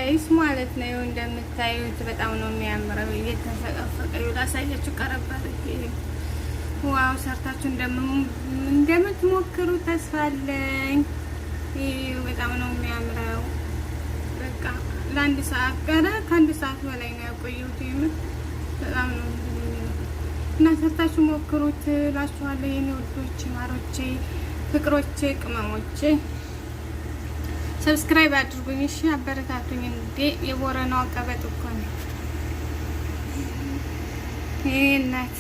Guys ማለት ነው። እንደምታዩት በጣም ነው የሚያምረው። እየተፈቀፈቀ ላሳያችሁ ቀረብ አድርጌ። Wow፣ ሰርታችሁ እንደምትሞክሩ ተስፋ አለኝ። በጣም ነው የሚያምረው። በቃ ለአንድ ሰዓት ቀረ፣ ከአንድ ሰዓት በላይ ነው ያቆየሁት። የምር በጣም ነው እና ሰርታችሁ ሞክሩት እላችኋለሁ የኔ ውዶች፣ ማሮቼ፣ ፍቅሮቼ፣ ቅመሞቼ። Subscribe አድርጉኝ፣ እሺ አበረታቱኝ። እንዴ የቦረናው አቀበጥ እኮ ነው ይሄ እናት።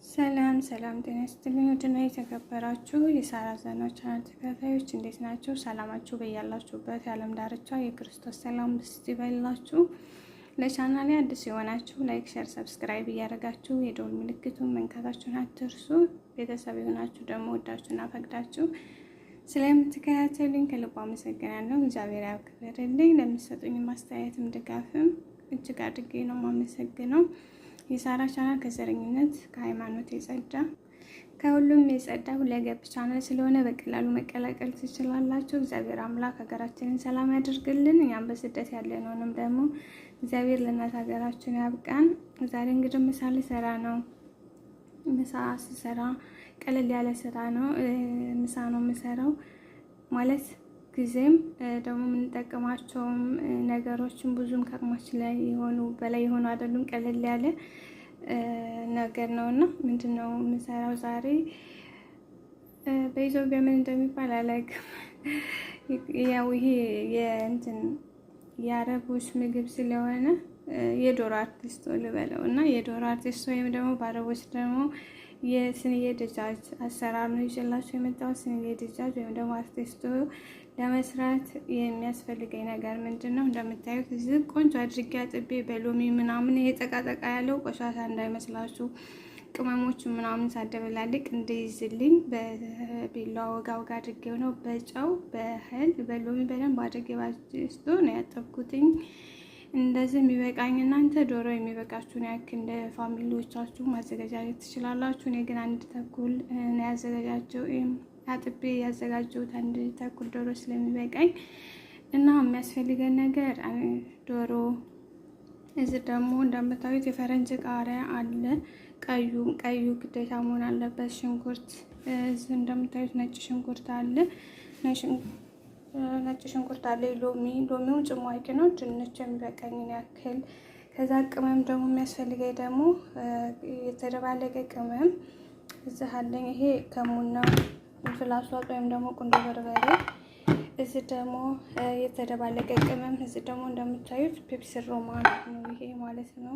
ሰላም ሰላም፣ ጤና ይስጥልኝ ውድና የተከበራችሁ የሳራ ዘና ቻናል ተከታታዮች እንዴት ናቸው? ሰላማችሁ በያላችሁበት የዓለም ዳርቻ የክርስቶስ ሰላም ብስት ይበላችሁ። ለቻናሌ አዲስ የሆናችሁ like፣ share፣ subscribe እያደረጋችሁ የደወል ምልክቱን መንካታችሁን አትርሱ። ቤተሰብ የሆናችሁ ደግሞ ወዳችሁና ፈቅዳችሁ ስለምትከታተሉኝ ከልብ አመሰግናለሁ። እግዚአብሔር ያክብርልኝ። ለምትሰጡኝ ማስተያየትም ድጋፍም እጅግ አድርጌ ነው የማመሰግነው። የሳራ ቻናል ከዘረኝነት ከሃይማኖት የጸዳ፣ ከሁሉም የጸዳ ሁለገብ ቻናል ስለሆነ በቀላሉ መቀላቀል ትችላላችሁ። እግዚአብሔር አምላክ ሀገራችንን ሰላም ያድርግልን። እኛም በስደት ያለነውንም ደግሞ እግዚአብሔር ለእናት ሀገራችን ያብቃን። ዛሬ እንግዲህ ምሳ ልሰራ ነው። ምሳ ስሰራ ቀለል ያለ ስራ ነው። ምሳ ነው የምሰራው ማለት ጊዜም ደግሞ የምንጠቀማቸውም ነገሮችን ብዙም ከአቅማችን ላይ የሆኑ በላይ የሆኑ አይደሉም። ቀለል ያለ ነገር ነው እና ምንድን ነው የምሰራው ዛሬ በኢትዮጵያ ምን እንደሚባል አላውቅም። ያው ይሄ የእንትን የአረቦች ምግብ ስለሆነ የዶሮ አርቲስቶ ልበለው እና የዶሮ አርቲስቶ ወይም ደግሞ በአረቦች ደግሞ የ صينية دجاج አሰራር ነው ይዤላችሁ የመጣሁት። صينية دجاج ወይም ደግሞ አርቲስቶ ለመስራት የሚያስፈልገኝ ነገር ምንድን ነው? እንደምታዩት እዚህ ቆንጆ አድርጌ አጥቤ በሎሚ ምናምን፣ ይሄ ጠቃጠቃ ያለው ቆሻሻ እንዳይመስላችሁ፣ ቅመሞቹ ምናምን ሳደበላልቅ እንዲይዝልኝ በቢላዋ ወጋ ወጋ አድርጌው ነው። በጨው፣ በእህል፣ በሎሚ በደንብ አድርጌ ባስቶ ነው ያጠብኩትኝ። እንደዚህ የሚበቃኝ እናንተ ዶሮ የሚበቃችሁን ያክል እንደ family ዎቻችሁ ማዘገጃጀት ትችላላችሁ። እኔ ግን አንድ ተኩል ነው ያዘገጃጀው፣ አጥቤ ያዘጋጀሁት አንድ ተኩል ዶሮ ስለሚበቃኝ እና የሚያስፈልገን ነገር ዶሮ። እዚህ ደግሞ እንደምታዩት የፈረንጅ ቃሪያ አለ። ቀዩ ቀዩ ግዴታ መሆን አለበት። ሽንኩርት እዚህ እንደምታዩት ነጭ ሽንኩርት አለ። ነጭ ሽንኩርት አለ። ሎሚ፣ ሎሚውን ጭማቂ ነው። ድንች የሚበቃኝን ያክል። ከዛ ቅመም ደግሞ የሚያስፈልገኝ ደግሞ የተደባለቀ ቅመም እዚህ አለኝ። ይሄ ከሙና፣ فلفل أسود ወይም ደግሞ ቁንዶ በርበሬ። እዚህ ደግሞ የተደባለቀ ቅመም። እዚህ ደግሞ እንደምታዩት دبس رمان ነው ይሄ ማለት ነው።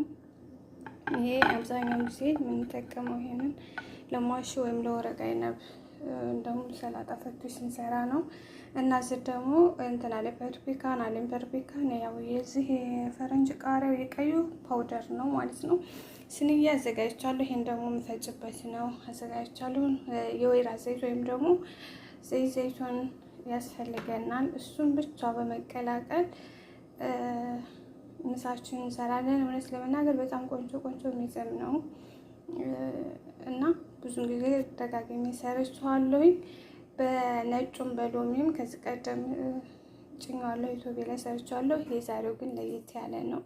ይሄ አብዛኛውን ጊዜ የምንጠቀመው ይሄንን ለ محشي ወይም ለ ورق عنب እንደውም ሰላጣ ፈቱሽ ስንሰራ ነው። እና እዚህ ደግሞ እንትን አለ፣ ፐርፒካን አለ። ፐርፒካን ያው የዚህ የፈረንጅ ቃሪያው የቀዩ powder ነው ማለት ነው። صينية አዘጋጅቻለሁ። ይሄን ደግሞ የምፈጭበት ነው አዘጋጅቻለሁ። የወይራ ዘይት ወይም ደግሞ ዘይት زيتون ያስፈልገናል። እሱን ብቻ በመቀላቀል ምሳችን እንሰራለን። እውነት ለመናገር በጣም ቆንጆ ቆንጆ የሚጥም ነው እና ብዙ ጊዜ ደጋግሜ ሰርቼዋለሁኝ። በነጩም በሎሚም ከዚህ ቀደም ጭኜዋለሁ፣ ዩቲዩብ ላይ ሰርቼዋለሁ። የዛሬው ግን ለየት ያለ ነው።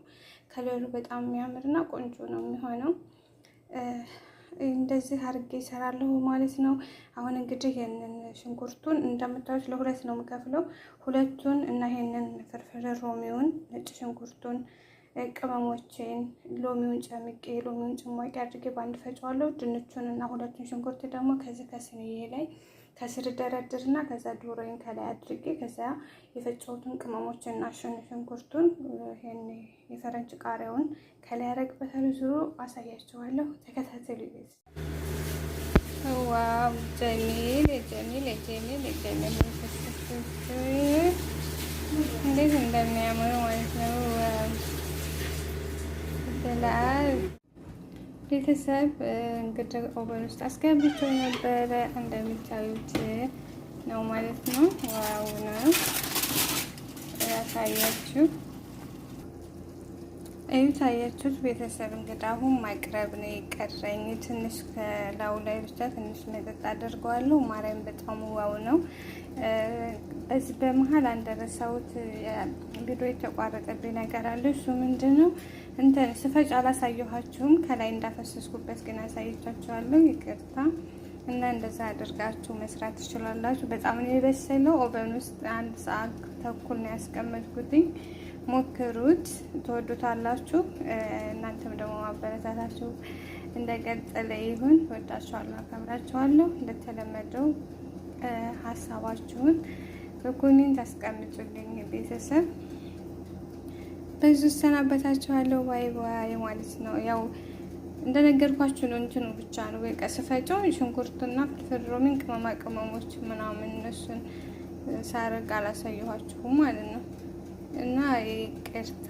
Color ኡ በጣም የሚያምርና ቆንጆ ነው የሚሆነው። እንደዚህ አድርጌ እሰራለሁ ማለት ነው። አሁን እንግዲህ ይህንን ሽንኩርቱን እንደምታዩት ለሁለት ነው የምከፍለው። ሁለቱን እና ይሄንን فلفل ሮሚውን፣ ነጭ ሽንኩርቱን፣ ቅመሞችን፣ ሎሚውን ጨምቄ ሎሚውን ጭማቂ አድርጌ በአንድ ፈጨዋለሁ። ድንቹን እና ሁለቱን ሽንኩርት ደግሞ ከዚህ ከ صينية ላይ ከስር ደረድርና ከዛ ዶሮዬን ከላይ አድርጌ ከዛ የፈጨሁትን ቅመሞችን እና ሽንኩርቱን ይሄን የፈረንጅ ቃሪያውን ከላይ ያደርግበታል። ዙሮ አሳያችኋለሁ። ተከታተሉ። Wow፣ جميل جميل جميل جميل! እንዴት እንደሚያምር ማለት ነው። Wow ቤተሰብ፣ እንግዲህ oven ውስጥ አስገብቼው ነበረ፣ እንደምታዩት ነው ማለት ነው። Wow ነው ያሳያችሁ። እዩት፣ አያችሁት ቤተሰብ። እንግዲህ አሁን ማቅረብ ነው የቀረኝ። ትንሽ ከላዩ ላይ ብቻ ትንሽ መጠጥ አድርገዋለሁ። ማርያም በጣም wow ነው። በዚህ በመሀል አንደረሳሁት ቪዲዮ የተቋረጠብኝ ነገር አለ። እሱ ምንድን ነው? እንትን ስፈጭ አላሳየኋችሁም። ከላይ እንዳፈሰስኩበት ግን አሳይቻችኋለሁ። ይቅርታ። እና እንደዛ አድርጋችሁ መስራት ትችላላችሁ። በጣም ነው የበሰለው። Oven ውስጥ 1 ሰዓት ተኩል ነው ያስቀመጥኩትኝ። ሞክሩት፣ ትወዱታላችሁ። እናንተም ደግሞ ማበረታታችሁ እንደቀጠለ ይሁን። ወዳችኋለሁ፣ አከብራችኋለሁ። እንደተለመደው ሀሳባችሁን በ comment አስቀምጡልኝ ቤተሰብ። በዚሁ እሰናበታችኋለሁ። Bye bye ማለት ነው። ያው እንደነገርኳችሁ ነው። እንትኑ ብቻ ነው በቃ ስፈጨው ሽንኩርትና ፍልፍል ሮሚን፣ ቅመማ ቅመሞች ምናምን እነሱን ሳረግ አላሳየኋችሁም ማለት ነው። እና ይቅርታ፣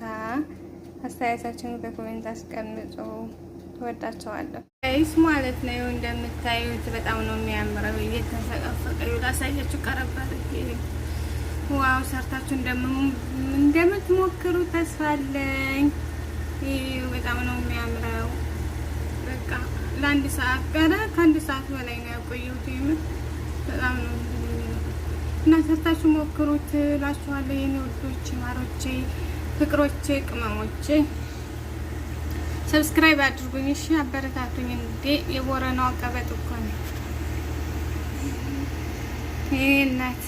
አስተያየታችሁን በ comment አስቀምጡ። እወዳቸዋለሁ guys ማለት ነው። እንደምታዩት በጣም ነው የሚያምረው። እየተንፈቀፈቀ ላሳያችሁ ቀረብ አድርጌ። Wow፣ ሰርታችሁ እንደምትሞክሩ ተስፋ አለኝ። በጣም ነው የሚያምረው። በቃ ለአንድ ሰዓት ቀረ፣ ከ1 ሰዓት በላይ ነው ያቆየሁት። የምር በጣም ነው እና ሰርታችሁ ሞክሩት እላችኋለሁ የኔ ውዶች፣ ማሮቼ፣ ፍቅሮቼ፣ ቅመሞቼ። Subscribe አድርጉኝ፣ እሺ አበረታቱኝ። እንዴ የቦረናው ቀበጥ እኮ ነው ይሄ እናት።